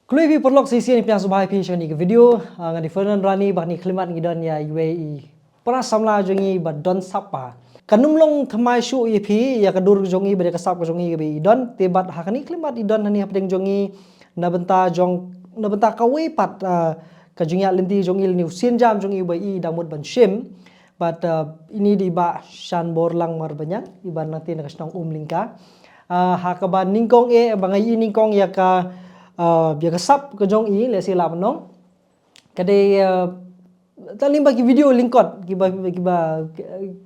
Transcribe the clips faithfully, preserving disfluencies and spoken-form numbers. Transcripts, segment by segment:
Khublei phi paralok, shisien pdiang sngewbha ïa phi sha kane ka video. Ah, nga dei Fernand Rani, ba kane ka khyllipmat ngi don ïa iwei i para samla jong ngi ba don sap bha. Kan ym long thymmai shuh ïa phi ïa ka dur ka jong ngi bad ïa ka sap ka jong ngi kaba i don, te bad ha kane ka khyllipmat i don hangne hapdeng jong ngi na bynta jong, na bynta kawei pat, ah, ka jingïaid lynti jong ngi lane u sienjam jong ngi ba i dang mut ban shim. Bad, ah, ine i dei i Bah Shanbor Langmar Baniang, i ba nangtei na ka shnong Umlyngka. Ah, ha kaba nyngkong eh, ba nga i nyngkong ïa ka, ah, ïa ka sap ka jong i, lehse lah ban ong. Ka dei, ah, tang lyngba ki video lyngkot, kiba, kiba,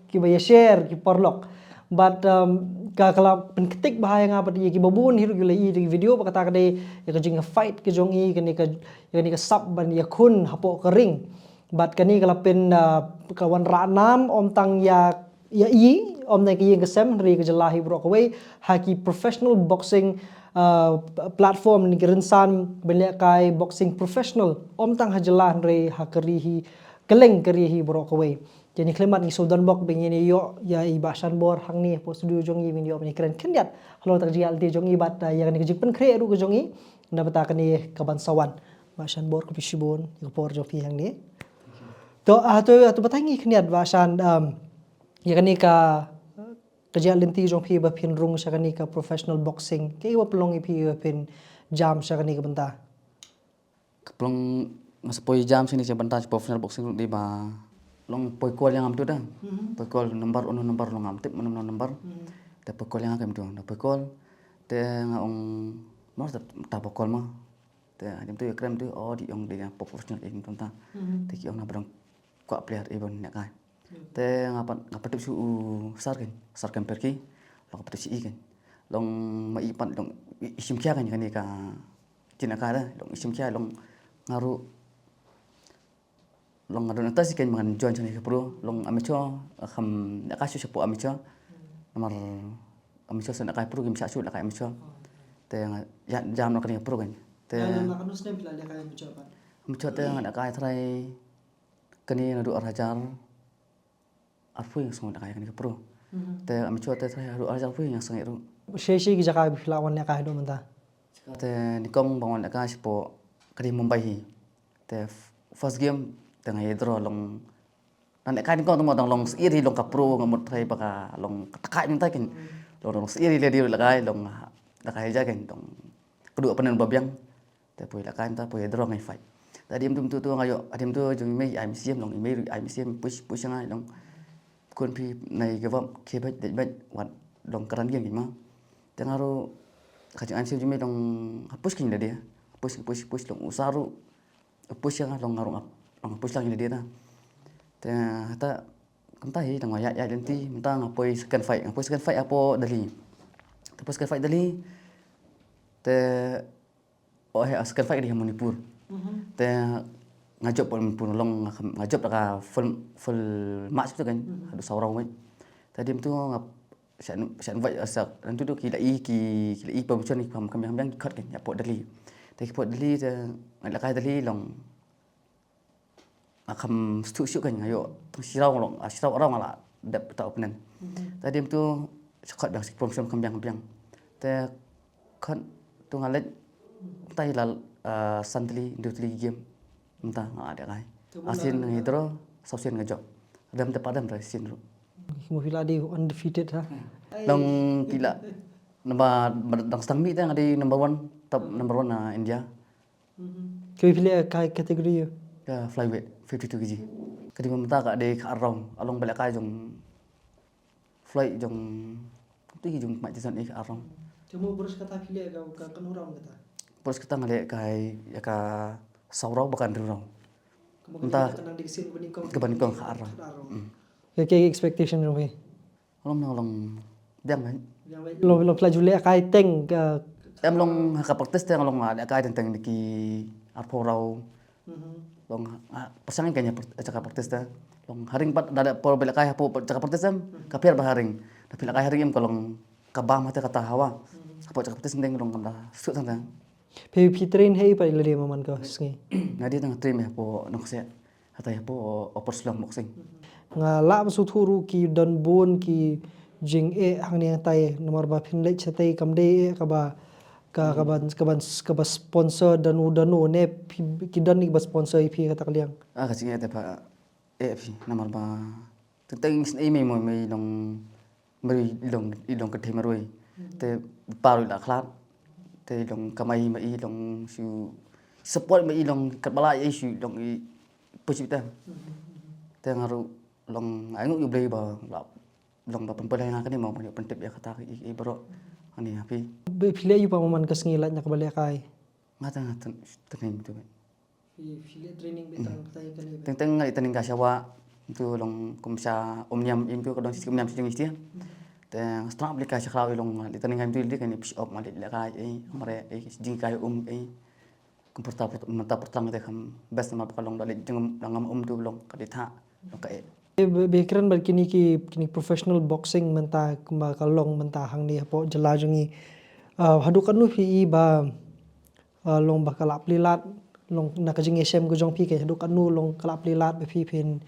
kiba ïa share ki paralok. Bad, um, ka, ka la pynkynthei bha ïa nga bad ïa kiba bun hi ruh ki la i ïa ki video, ba kata ka dei ïa ka jingïafight ka jong i, kane ka, ïa kane ka sap ban ïakhun hapoh ka ring. Bad kane ka la pyn, ah, ka wanrah nam ym tang ïa, ïa i, ym tang ïa ka ïing ka sem, hynrei ka jylla hi baroh kawei, ha ki professional boxing, ah, platform, ne ki rynsan ban lehkai boxing professional, ym tang ha jylla hynrei ha ka ri hi, kylleng ka ri hi baroh kawei. Te kane ka khyllipmat ngi sngewdon bok ba ngin ïoh ïa i Bah Shanbor hangne hapoh studio jong ngi, ba ngin ïoh ban ïakren khyndiat halor kata ka jingïaid lynti jong i bad, ah, ïa kane ka jingpynkhreh ruh ka jong i na bynta kane kaban sa wan. Bah Shanbor, khublei shibun ïa ka por jong phi hangne. To, ah, to, to batai ngi khyndiat, Bah Shan, um, ïa kane ka, ka jingïaid lynti jong phi ba phin rung sha kane ka professional boxing, kaei ba pynlong ïa phi ba phin jam sha kane ka bynta? Ka pynlong nga sa poi jam sha kane ka bynta professional boxing ruh dei ba long poi call ïa nga mynta da. Mhm. Poi call number, uno number, long ngam tip uno number. Mhm. Te poi call ïa nga ka mynta, da poi call. Te nga ong, "Mar ta, ta poi call ma." Te hadien tu ïa krem tu, "Oh, dei ong dei ïa professional ïa mynta." Mhm. Te ki ong na ba dang kwah player ïa ban ïa kai. Te nga pat, nga pat tip shu u sar kan, sar kan perki, long pat tip shu i kan. Long ma i pat long i, i shim khia kan kane ka jingïakai da, long i shim khia, long nga ruh, long nga don interest kan ban join sha kane ka pro, long amateur, kham ïakai shu shapoh amateur. Namar amateur sa ïakai pro, kim shah shu ïakai amateur. Te nga ïa jam na kane ka pro kan. Te ïa, ïa, na kano snem phi la ïakai amateur pat? Amateur te nga ïakai trai kane naduh ar hajar arphew nga sngewbha ïakai kane ka pro. Mhm. Te amateur te trai haduh ar hajar arphew nga sngewbha ruh. Shi shi ki jaka ba phi la wan ïakai haduh mynta? Te nyngkong ba nga wan ïakai shapoh ka dei Mumbai hi. Te f-, first game te nga ïa draw, long. Nga ïakai nyngkong te mo dang long syiar hi, long ka pro, nga mut trai ba ka long ka takaid mynta kan. Mhm. Long, long syiar hi, lehse dei ïakai, long ïakai ja kan, long ka duh opponent ba biang. Te poi ïakai mynta, poi draw, nga ïa fight. Te hadien tu, tu, tu nga ïoh, hadien tu jong i mei i ai mynsiem, long i mei ruh i ai mynsiem, push, push nga, long, "Khun, phi nai give up, khie beit, dei beit, wat long kren ïa ngi ma." Te nga ruh ka jingai mynsiem jong i mei long ha push keiñ lade, push, push, push, long u sar ruh push ïa nga, long nga ruh nga, long push lang ïa lade na. Te hata kumta hi, te nga ïaid, ïaid lynti, mynta nga poi second fight, nga poi second fight hapoh Delhi. Te poi second fight Delhi. Te Oh, eh, second fight ka dei ha Manipur. Mhm. Te nga jop ha Manipur, long nga, nga jop da ka full, full match tu kan, mhm, haduh saw round kan. Te hadien tu nga sha, sha invite, sha, nantu tu ki la i, ki, ki la i permission ni, kham, kham, kham, ki khot kan, ïa poi Delhi. Te ki poi Delhi, te nga la kai Delhi, long nga kham sngewthuh shuh kan, nga ïoh tang shi round long, ah, shi round, round nga la dep ta opponent. Mhm. Te hadien tu sha khot biang, shi promotion kham biang, kham biang. Te khot tu nga leit, mynta hi la, ah, san tylli, hynriew tylli ki game. Mynta nga la dep kai. Te mynta ar sien nga draw, saw sien nga jop. Dam te pat dam, ar sien ruh. Kumba phi la dei undefeated ha. Dang phi la, naba, dang sdang mih te nga dei number one, top number one na India. Mhm. Kaei phi leh ka category ïa? Ka flyweight, fifty-two K G. Ka dei mynta ka dei ka ar round. Ka long ba leh kai jong flyweight jong, tu jong Mike Tyson, eh, ka ar round. Te mo bros kata phi leh ka, ka, kano round kata? Bros kata nga leh kai ïa ka saw round bad ka hynriew round. Kumba ka mynta ka dei ka nang dei ka sien kaba nyngkong. Kaba nyngkong ka ar round. Ka ar round. Hmm. Ka, ka expectation jong phi? Long, long, long biang bha. Long, long phi la ju leh kai teng ka? Em, long ha ka practice te long nga leh kai teng teng da ki arphew round. Mhm. Long ha, pyrshang kan ïa pra-, jaka practice te. Long ha ring pat da, da por ba leh kai hapoh jaka practice em, mhm, ka pher bha ha ring. Da phi leh kai ha ring em ka long ka bam hate kata hawa. Mhm. Hapoh jaka practice teng long kam da suk tang tang. Phi, phi train hei pat ïa lade man man ka sngi? Nga dei tang train hapoh Nongkseh. Hata hapoh Upper Shillong Boxing. Nga lah ban sngewthuh ruh ki don bun ki jingeh hangne hangtai, namar ba phin leit shatei kam dei eh kaba Ka ka ban ka ban ka ba sponsor da nu da nu ne phi, ki don ne ba sponsor ïa phi kata ka liang. Ah, ka jingeh te pha eh phi namar ba teng teng i snei mei mo mei long mei long i long ka thei marwei. Te paru la khlad. Te long kamai mei long shu support mei long kat bala ei shu long i push te. Te ngaru long ai ngu yu blei ba la long ba pynpylai nga kane mo ban pyntip ïa kata i, i bro. Ani ha phi. Be phi le yu pa man ka sngi lait na ka ba le kai. Nga ta nga tan tan tu. Phi phi le training be tang tai kane. Teng teng nga le training ka shawa tu long kum sha um niam im tu ka dong si um niam si jing istian. Te strap le ka shakhraw long le training ka im tu le kane phi op ma le le kai ei mare ei jing kai um ei. Kum pyrta pyrta pyrta te kham best ma ka long da le jing ngam um tu long ka di tha long ka ei. Be kren bad kini ki kini professional boxing mynta kumba ka long mynta hangne hapoh jylla jong ngi. Ah, haduh katno phi i ba, ah, long ba ka la plie lad long na ka jingïashem ka jong phi ka haduh katno long ka la plie lad ba phi phin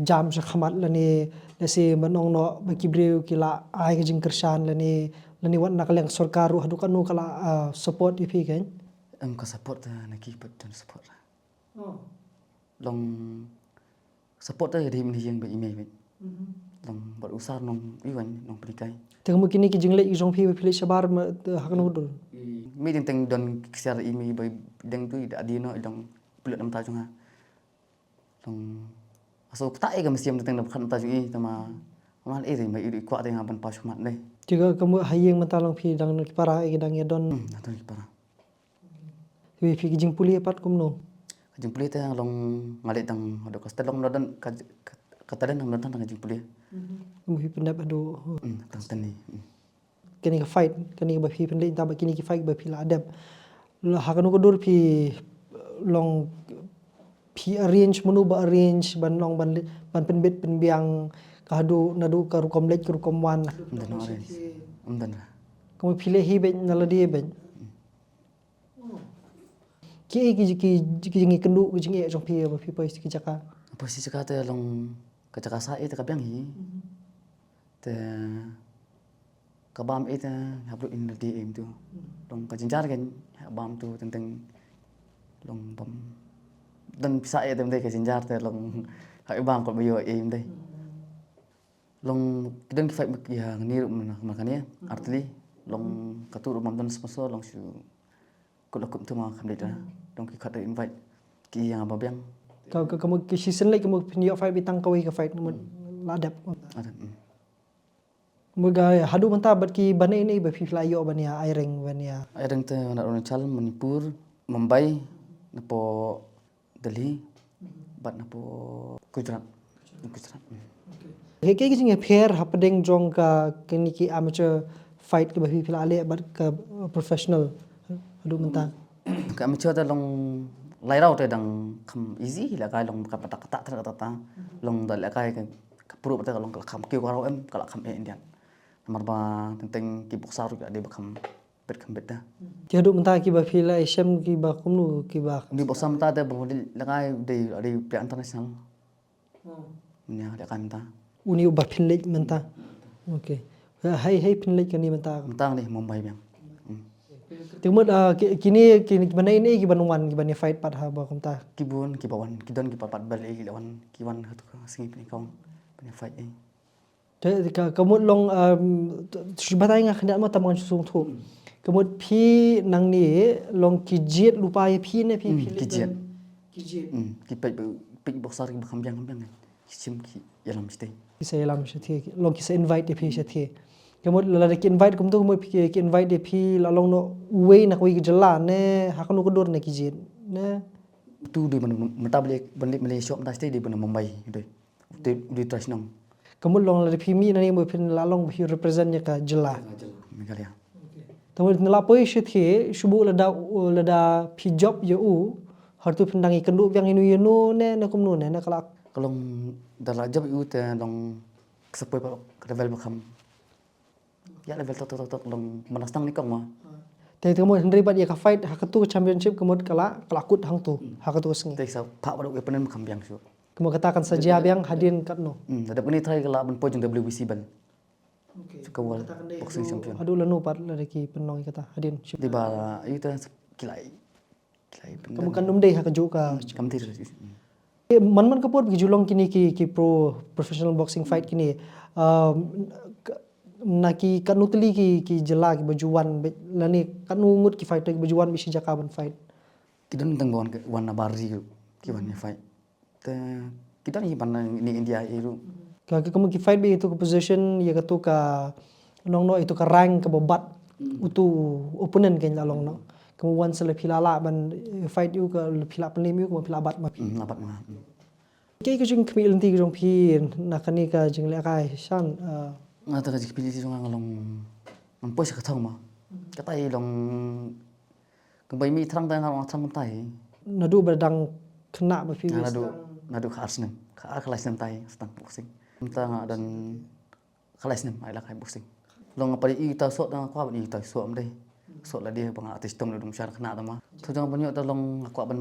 jam sha khmat lane lehse ban ong noh ba ki briew ki la ai ka jingkyrshan lane lane wat na ka liang sorkar ruh haduh katno ka la, ah, support ïa phi ka. Em ka support ta na ki pat don support. Long support ta ri mini jeng ba i mei bit. Long bad usar nong i wan nong penikai. Te mo kini ki jingleh i jong phi ba phi leh shabar ma ha kano dur. Mi ding teng don ksiar i mei ba deng tu i da di no i dong pulak nam ta jong ha. Long aso kata i ka mesti am teng da khan ta jong i tama. Mal i ri ma i kwa teng ban pa shumat le. Tiga kamu hayeng mata long phi dang ki para i dang ya don. Hmm, dang ki para. Wi phi ki jingpule pat kumno? Ka jingpule te long nga le tang hado ka stelong no dan ka ka talent no dan ka jingpule. Mu phi pendap hado. Hmm, tang tani. Hmm. Kani ka fight, kani ba phi pendap ta ba kini ki fight ba phi la adep. La ha kanu ka dur phi long phi arrange manu ba arrange ban long ban ban penbit penbiang ka hadu nadu ka rukom lek ka rukom wan. Mdan arrange. Mdan. Kamu phi le hi ben na la dia ben. Ki, ki, ki, ki jingïakynduh, ki jingeh jong phi ba phi poi sha ki jaka. Poi sha ki jaka te long ka jaka sah eh te ka biang hi. Te ka bam eh te hap lut in lade eh tu. Long ka jynjar kan ha bam tu teng teng long bam. Dan pisa eh te mdei ka jynjar te long ha bam ko ba ïoh eh mdei. Long ki don ki fight ma ki ha ngani ruh ma kane artylli long katu ruh mam don sponsor long shu kut la kum tu ma kham dei da long ki khat da invite ki ïa nga ba biang. Ka ka ka mo ki season leh ka mo phin ïoh fight bitang kawei ka fight mo la dep. Ada. Mo ga hadu mynta bad ki bane ne ba phi la ïoh ban ïa ai reng ban ïa. Ai reng te na Arunachal, Manipur, Mumbai, napo Delhi bad napo Gujarat. Gujarat. He ke ki jingïapher hapdeng jong ka kini ki amateur fight kiba phi phi la leh bad ka professional haduh mynta. Ka amateur te long lai rau te dang kham easy la kai long ka patak tak tak tak long da la kai ka pro te long ka kham kiew ka rau em ka la kham eh Indian. Namar ba teng teng ki boxer ka dei ba kham bet kham bet da. Ki haduh mynta kiba phi la shem kiba kumno kiba. Ni boxer mynta da ba la kai dei dei pia international. Nia da kan ta. Uni uba phin leit mynta. Okay. Hai hai phin leit kani mynta. Mynta ni Mumbai biang. Tengmut kini kini kiba nei nei kiba nungwan kiba ni fight pat ha ba kumta. Kibun kiba wan kidon kiba pat bel eh kiba wan kiwan hatu ka sngi pini kong pini fight eh. Te ka ka mut long shi batai nga khyndiat ma tamang sung thu. Ka mut phi nang ni long ki jied lupa ïa phi ne phi phi ki jied. Ki jied. Ki pek pek boxer ki ba kham biang kham biang. Ki sim ki ïalam shatei. Ki sa ïalam shatei long ki sa invite ïa phi shatei. Ka mut lada ki invite kumtu ka mut phi ki invite ïa phi la long no uwei na kawei ki jylla ne ha kano ka dur ne ki jied ne. Tu dei ban mynta beli ban leit Malaysia mynta shatei dei ban Mumbai dei. Te u dei trai shnong. Ka mut long lada phi mih na ne mo phin la long phi represent ïa ka jylla. Meghalaya. Te mo na la poi shatei shu buh lada lada phi jop ïa u. Hartu phin dang ïakynduh biang ïa no ïa no ne na kumno ne na ka la. Ka long da la jop ïa u te long ka sa poi pa ka level ba kham. Ïa level tok tok tok tok long manasnang ni kong ma. Te te mo hynrei bad ïa ka fight ha katu ka championship ka mut ka la ka la kut hangtu ha katu ka sngi. Te sa phah bad u opponent kham biang shu. Ka mut kata kan sa jia biang hadien katno. Hmm, da dep kani trai ka la ban poi jong W B C bel. Ka world boxing champion. Haduh lano pat lada ki pynlong ïa kata hadien? Dei ba ïa kata ki la, ki la pynlong. Kam, kam dei ha kajuh ka. Kam dei. Eh, man man ka por ba ki ju long kine ki, ki pro professional boxing fight kine. Um, ka, na ki katno tylli ki, ki jylla kiba ju wan, lane katno ngut ki fighter kiba ju wan beit sha jaka ban fight? Ki don tang ba wan, wan na bar ri ki wan ïa fight. Te ki don hi ban na ni India hi ruh. Ka, ka, ka, ki fight beit ïa katu ka position, ïa katu ka, nongno, ïa katu ka rank kaba bat utu opponent, kan la long, no. Ka mut wan sa la phi la lah ban, eh, fight ïa u, ka la phi la pynlem ïa u, ka mut phi la bat ma phi. Hmm, la bat ma. Hmm. Kaei ka jingkhmih lynti ka jong phi na kane ka jinglehkai, Shan? Ah. Nga ta ka jingkhmih lynti jong nga, nga long, ngam poi sha ka thong ma. Kata i long, kaba i mih thrang ta nga long thrang kumta hi. Naduh ba dang khynnah ba phi, nga naduh, naduh kha ar snem, kha ar kha lai snem ta hi sdang boxing. Kumta nga don kha lai snem ai la kai boxing. Long nga pari i ta soh, ta nga kwah ban i ta soh, ym dei. Soh la dei ba nga artist tong, dum sha khynnah ta ma. To jong ban ïoh ta long nga kwah ban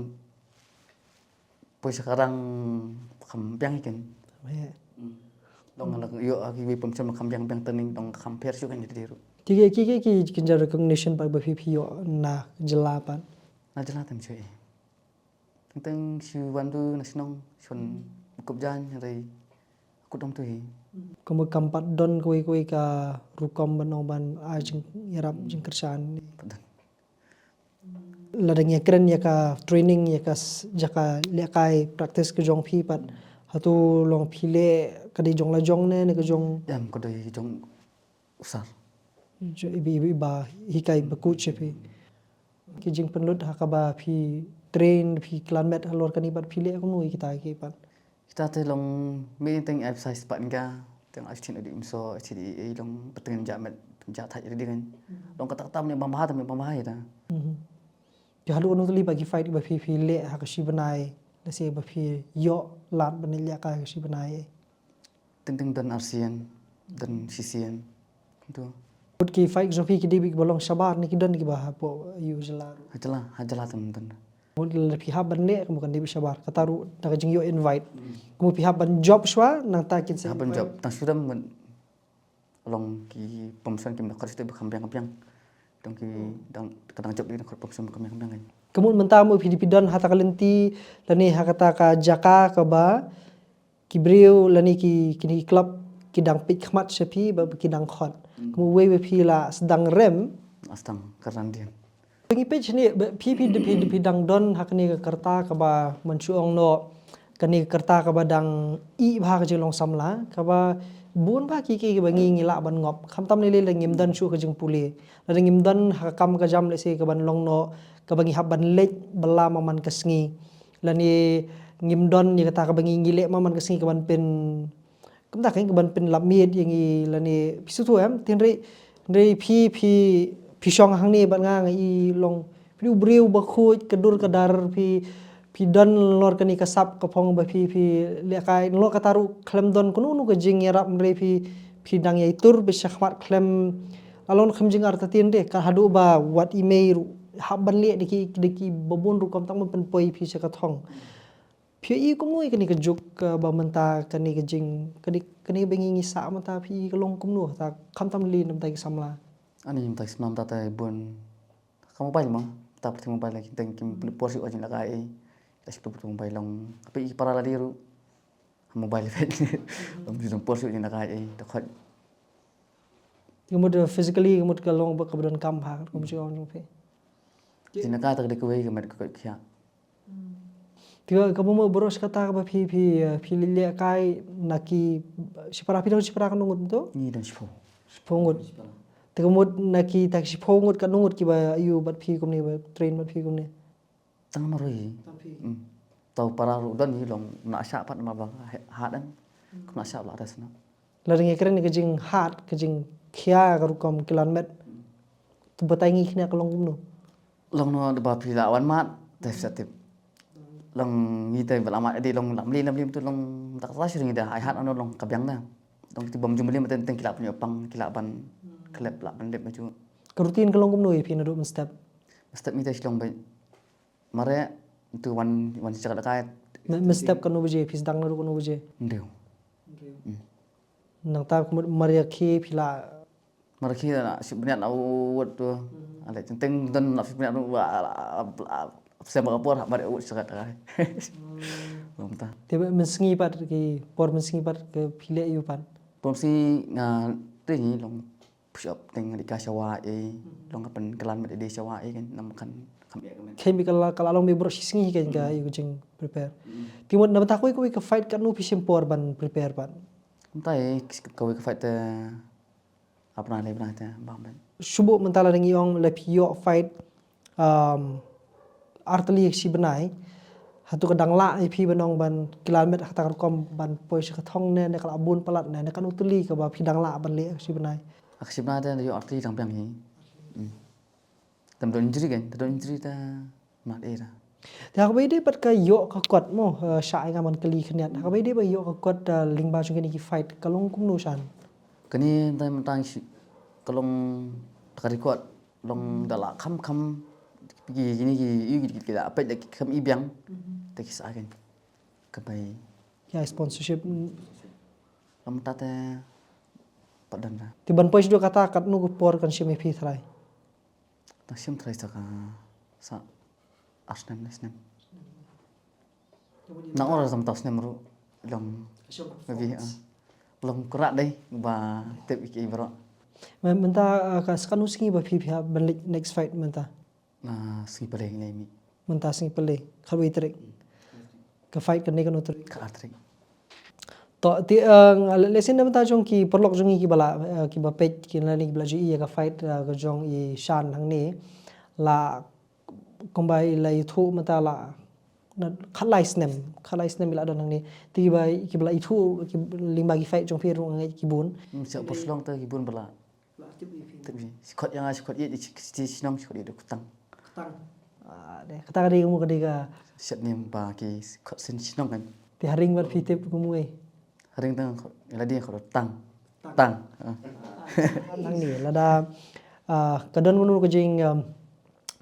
poi sha ka rang kham biang hi ken. Hmm. Long nga ïoh ha kiwei pynshong kham biang biang, training long kham pher shuh ken, ïa dei ruh. Ki, ki, ki, ki, ki jingïa recognition pat ba phi, phi ïoh na jylla pat? Na jylla tam shuh. Teng teng shu wan tu na shnong, shu wan kup jan, hynrei kut dong tu hi. Ka mut kam pat don kawei kawei ka rukom ban ong ban ai jingïarap jingkyrshan? Pat don. Lada ngi kren ïa ka training, ïa ka s-, jaka lehkai practice ka jong phi pat, hato long phi leh ka dei jong la jong ne, ne ka jong? Em, ka dei jong u sir. Jo-, iba, iba, iba hikai, ba coach ïa phi. Ki jingpynlut ha kaba phi train, phi klan met halor kane pat, phi leh kumno ïa kita ki pat? Kita te long mih teng exercise pat nga, teng ai shin adi imso, shin i, i long pateng ja met, ja thai ri ding. Long kata kata mih bam bha, mih bam bha ïa ta. Mhm. Ki haduh kano tylli pat ki fight ba phi, phi leh ha ka shi bnai, lehse ba phi ïoh lad ban leh ka shi bnai? Teng teng don arsien, don shisien. Kumto. Mut ki fight jong phi ki dei beit kiba long shabar ne ki don kiba hapoh ïa u jylla ruh? Ha jylla, ha jylla tam don. Mut lada phi hap ban leh, ka mut kan dei beit shabar. Kata ruh da ka jingïoh invite. Hmm. Ka mut phi hap ban jop shuwa, nangta kin sa hap ban invite. Jop. Tang shu dang mut long ki pumsan kim da khot shu te ba kham biang kham biang. Dang ki dang, ka dang jop dei dang khot pumsan ba kham biang kham biang kan. Ka mut mynta mut phi dei phi don ha ta ka lynti lane ha kata ka jaka kaba ki briew lane ki, kine ki club ki dang peit khmat sha phi ba ki dang khot. Hmm. Ka mut wei ba phi la sdang rem. La sdang kyrdan dien. Ngi peit shane ba phi, phi, phi, phi dang don ha kane ka rta kaba, man shu ong noh, kane ka rta kaba dang ih bha ka jinglong samla, kaba bun bha ki, ki, kiba ngi, ngi lah ban ngop. Khamtam lei lei lada ngim don shuh ka jingpule, lada ngim don ha ka kam ka jam lehse kaban long noh, kaba ngi hap ban leit bylla man man ka sngi, lane ngim don ïa kata kaba ngi, ngi leh man man ka sngi kaban pyn, kumta kein kaban pynlap miet ïa ngi lane phi sngewthuh em, hynrei, hynrei phi, phi, phi shong hangne bad nga, nga i long phi u briew ba khuid ka dur ka dar, phi, phi don halor kane ka sap ka phong ba phi, phi lehkai, halor kata ruh khlem don kano kano ka jingïarap, hynrei phi, phi dang ïai tur beit sha khmat khlem, la long khlem jingartatien de, ka haduh ba wat i mei ruh hap ban leh da ki, da kiba bun rukom tang ban pynpoi phi sha ka thong. Phi ïohi kumno ïa kane ka juk, eh, ba mynta kane ka jing, kane, kane ba ngi ngi sah mynta phi ïohi ka long kumno, ta khamtam lei na bynta ki samla? Ani na bynta ki samla mynta te bun ka mobile mo, ta pyrthei mobile, ki teng kim pynlut por shuh ha jingïalehkai ei. Ka shu pynlut por mobile long, ka phi ïohi para lade ruh ha mobile phi. Long jingpynlut por shuh ha jingïalehkai ei, ta khot. Ka mut, eh, physically ka mut ka long ba kaba donkam bha, ka mut ka long jong phi. Jingïalehkai ta ka dei kawei ka met ka koit ka khiah. Te kaba mut baroh shi katta kaba phi, phi, eh, phi lehkai na ki shipara, phi don shipara katno ngut to? Ngi don shiphew. Shiphew ngut. Shipara. Te ka mut na kita ki shiphew ngut katno ngut kiba ïoh bad phi kumne ba train bad phi kumne? Tang marwei. Tang phi. Hmm. Tang para ruh don hi long na shah pat ma ba ha-, hadan. Hmm. Kumna shah la res na. Lada ngi kren ka jinghad, ka jingkhia ka rukom ki lan met. Hmm. To batai ngi khyndiat ka long kumno? Long no da ba phi la wan mad, te sa tip. Long ngi te ba la mad, dei long lam li, lam li, to long tak sa shi ngi da ai had ano long ka biang da. Long ti bom jum li ma teng teng ki la pynïoh pang, ki la ban klep, la ban lep maju. Ka routine ka long kumno ïa phi naduh mynstep? Mynstep ngi te shi long ba mareh, to wan, wan shi jaka da kai. Mynstep katno baje, phi sdang naduh katno baje? Hynriew. Hynriew. Hmm. Nangta kumut mar ïa ki phi la. Mar ki la shi bniat na wut tu. Ale teng teng don la shi bniat tu ba la sem ba por mar wut sakat ai. Long ta. Te mynsngi pat ki por mynsngi pat ki phi leh ïa u pat. Por mynsngi nga te ni long push up teng di ka shawa e long ka pen kalan mat di shawa e kan nam kan kam ya kan. Khem bi ka la ka la long bi bro shi sngi kan ka ïa ka jing prepare. Te mut na bynta kawei kawei ka fight katno phi shim por ban prepare pat. Mynta e kawei ka fight te Apna le bna te bam ben. Shu buh mynta la dang ïong le phi ïoh fight, um, artylli shi bnai. Hato ka dang lah ïa phi ban ong ban ki la met ha ka rukom ban poi sha ka thong ne, ne ka la bun palat ne, ne kano tylli kaba phi dang lah ban leh shi bnai. Ak shi bnai te ïoh artylli dang biang hi. Hmm. Tam don injury kan, tam don injury ta mat era. Te ha kaba ïadei bad ka ïoh ka kot mo, eh, sha ai nga man kali khyndiat. Ha kaba ïadei bad ïoh ka kot, eh, lyngba jong kine ki fight ka long kumno shan. Kane mynta mynta shi ka long ta ka record long da la kham kham ki kine ki ïoh ki ki da peit da ki kham i biang. Ta ki sa kan. Ka bai. Ki ai sponsorship. Lam ta te pat dan da. Te ban poi shu kata katno ka por kan shim ïa phi trai. Ta shim trai sa ka sa ar snem ne snem. Na ora zam ta snem ru long. Long. Long kra dei ba tip ki bro. Mynta, uh, ka skanu sngi ba phi phi ban leh next fight mynta. Na sngi pale ngi mi. Mynta sngi pale khatwei tarik. Ka fight kane kano tarik? Ka ar tarik. To ti, eh, le sin da mynta jong ki paralok jong ngi ki ba la, eh, ki ba peit ki la ni ki ba la ju ïa ka fight, eh, ka jong i Shan hangne la kumba i la ithuh mynta la khatlai snem, khatlai snem i la don hangne. Ti ki ba ki ba la ithuh ki lyngba ki fight jong phi ruh ngi ki bun. Sa por slong ta ki bun ba la. Tip ji. Sikhot ïa nga sikhot ïa di shnong sikhot ïa di kutang. Kutang. Ah, de kata ka dei ka mu ka dei ka. Shet ni ba ki sikhot sin shnong kan. Ti haring bar phi tip ka mu ei. Haring tang la di khot tang. Tang. Tang. Nang ni lada, ah, ka don kunu ka jing, um,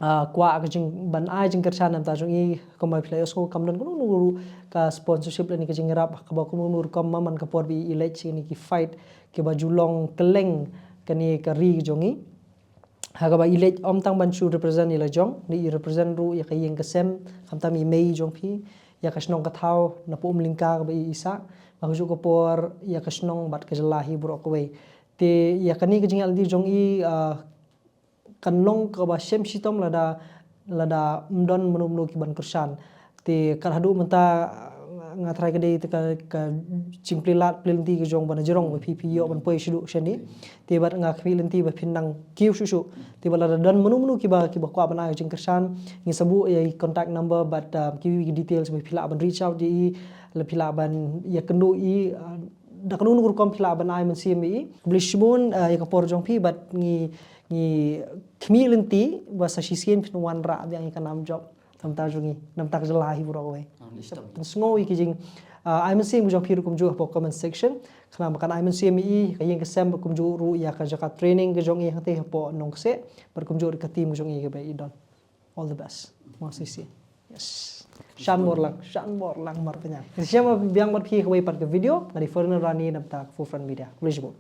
ah, kwah ka jing ban ai jingkyrshan namta jong i kumba phi la ïohsngew kam don kunu kunu ka sponsorship lane ka jingïarap kaba kunu kunu rukom man ka por ba i leh jingni ki fight kiba ju long kylleng kane ka ri jong i. Ha kaba i leh ym tang ban shu represent ïa la jong, ni i represent ruh ïa ka ïing ka sem, khamtam i mei jong phi, ïa ka shnong ka thaw, na pu um lyngka kaba i sah, ba ka juh ka por, ïa ka shnong bad ka jylla hi baroh kawei. Te ïa kane ka jingïaid lynti jong i, ah, kan long kaba shem shitom lada, lada ym don mano mano ki ban kyrshan. Te kat haduh mynta nga trai ka dei te ka, ka jingplie lad plie lynti ka jong ba na jrong ba phi phi ïoh ban poi shuh shane. Te bad nga khmih lynti ba phin nang kiew shuh shuh. Te bad lada don mano mano kiba, kiba kwah ban ai jingkyrshan ngi sa buh ïa contact number bad, um, ki details ba phi lah ban reach out ïa i, la phi lah ban ïa kynduh i, uh, da kano kano rukom phi lah ban ai mynsiem ïa i. Khublei shibun, uh, ïa ka por jong phi bad ngi, ngi khmih lynti ba sa shisien phin wanrah biang ïa ka nam jop. Namta jong ngi, namta ka jylla hi baroh kawei. Pynsngew ïa ki jing, ah, ai mynsiem ka jong phi ruh kumjuh hapoh comment section. Khnang ba kan ai mynsiem ïa i, ka ïing ka sem bad kumjuh ruh ïa ka jaka training ka jong i hangtei hapoh Nongkseh. Bad kumjuh ruh ka team ka jong i kaba i don. All the best. Masi si. Yes. Shan bor lang, shan bor lang mar pynïaid. Shisha ma biang bad phi kawei pat ka video, nga dei Ferdinand Rani namta ka Forefront Media. Khublei shibun.